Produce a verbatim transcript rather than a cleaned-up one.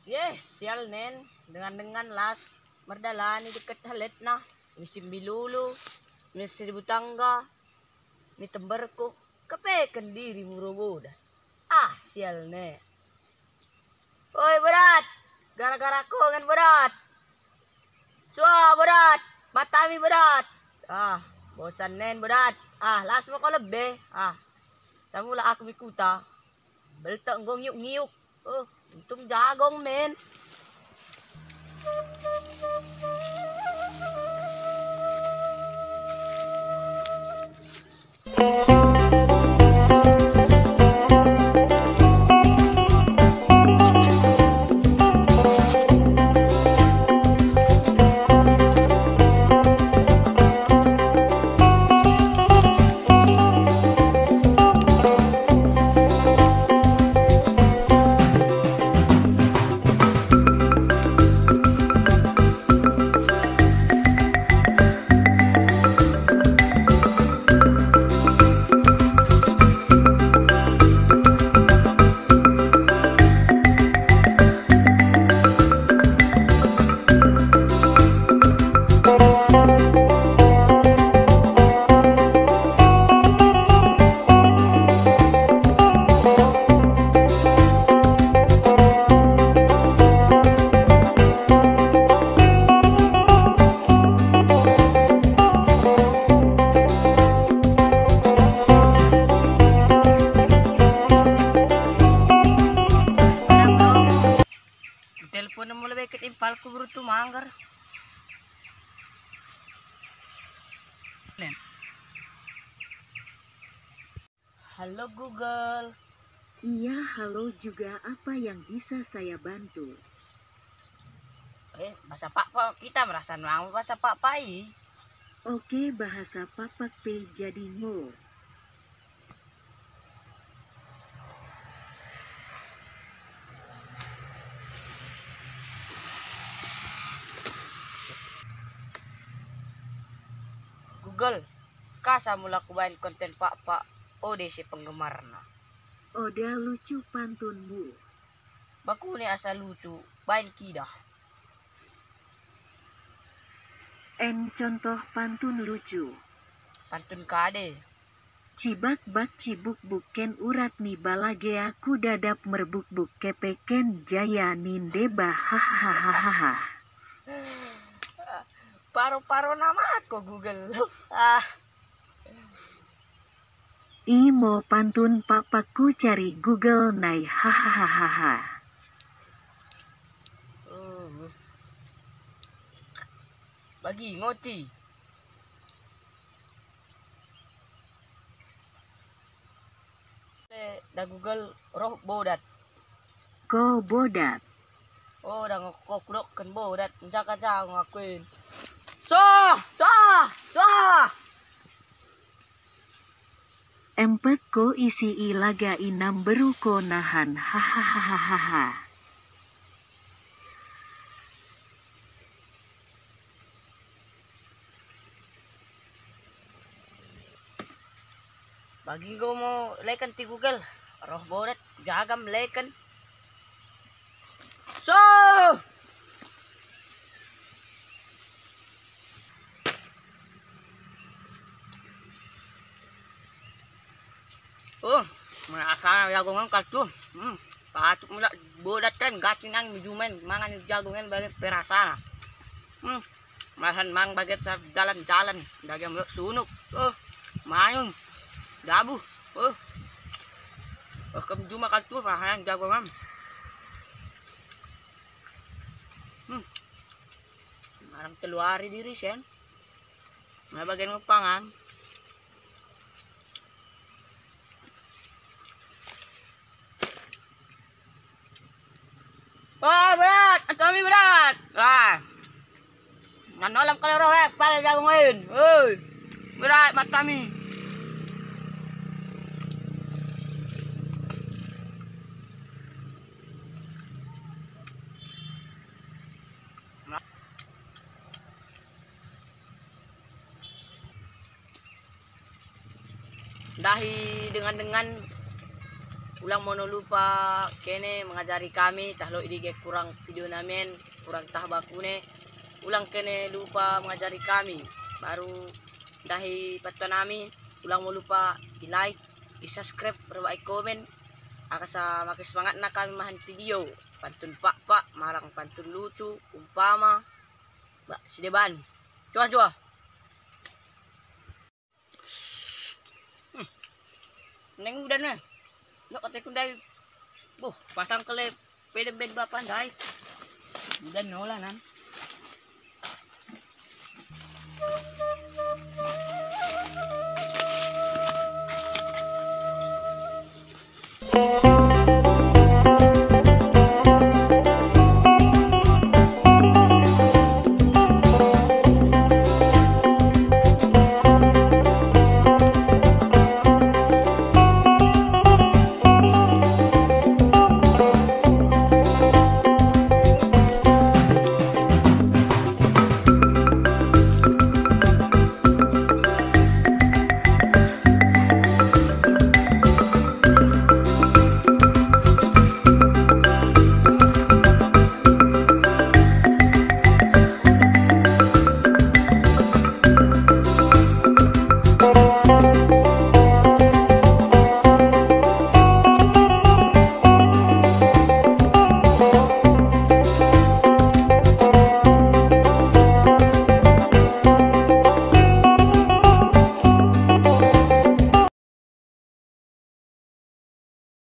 Yeh, sial nen, dengan-dengan las merdalani dekket helletna, mi Sembilulu, mi Seribu Tangga, mi Temberkuh, kepeken diri muro bodat. Ah, sial nen. Oi, bodat! Gara-gara ko ngen, bodat! Sua, bodat! Matami, bodat! Ah, bosan nen, bodat! Ah, las mo ko lebbe! Ah, samula aku mi kuta. Beltek enggo ngiuk-ngiuk. Oh, untung jagong, men. Telepon mo lebbe ket impalku beruntu mangger. Halo, Google. Iya, halo juga, apa yang bisa saya bantu? Eh, bahasa Pakpak kita merasa nuang bahasa Pakpak i. Oke, bahasa Pakpak pe jadi ngo. Google, kasa mula kubain konten Pakpak, oda ise penggemarna? Oda lucu pantunmu. Bakune asa lucu, bain kidah. En contoh pantun lucu. Pantun kade. Cibakbak cibukbuk ken urat ni balagea, kudadap merbukbuk kepeken jaya ni ndeba, hahaha. Paro-paro nama ko Google. Ah. Imo pantun Pakpak kucari Google nai, hahaha. Oh. Bagi ngo ti. Eh, da Google roh bodat. Ko bodat. Oh, da ngo ko kudokken bodat, njaga-jaga ngo aku en. Sah, sah, sah. Empek ko isi i laga i namberu ko nahan, hahaha. Bagi ngo mo leken ti Google, roh bodat, jaga mo leken. So! Oh, merasa jagongen kaltu. Hmm, patut mula bodat kan, gati nang mi juma en, mangan jagongen bagi perasana. Hmm, merasa mang baget sa jalan-jalan, dage mula sunuk. Oh, mayung, dabuh. Oh. Oh, kem juma kaltu, merasa jagongen. Hmm. Telu ari diri sen. Nah, bagian ngupangan. Wah, berat, mata mi berat. Wah. Nanolam kalau roh, eh, pala jagung lain. Hei. Berat mata mi. Ndahi dengan-dengan, ulang mo lupa kene mengajari kami, tah lot i dike kurang video nami en, kurang tah bakune, ulang kene lupa mengajari kami. Baru ndahi patto nami, ulang mo lupa i-like, i-subscribe, rebbak i-komen, asa makin semangatna kami mahan video, pantun pakpak, marang pantun lucu, umpama, bak sideban. Cuah-cuah. Hmm. Neng udan ne. Nok kateku ndai. Boh, pasang kele pede bed bapa ndai. Udan nola nan.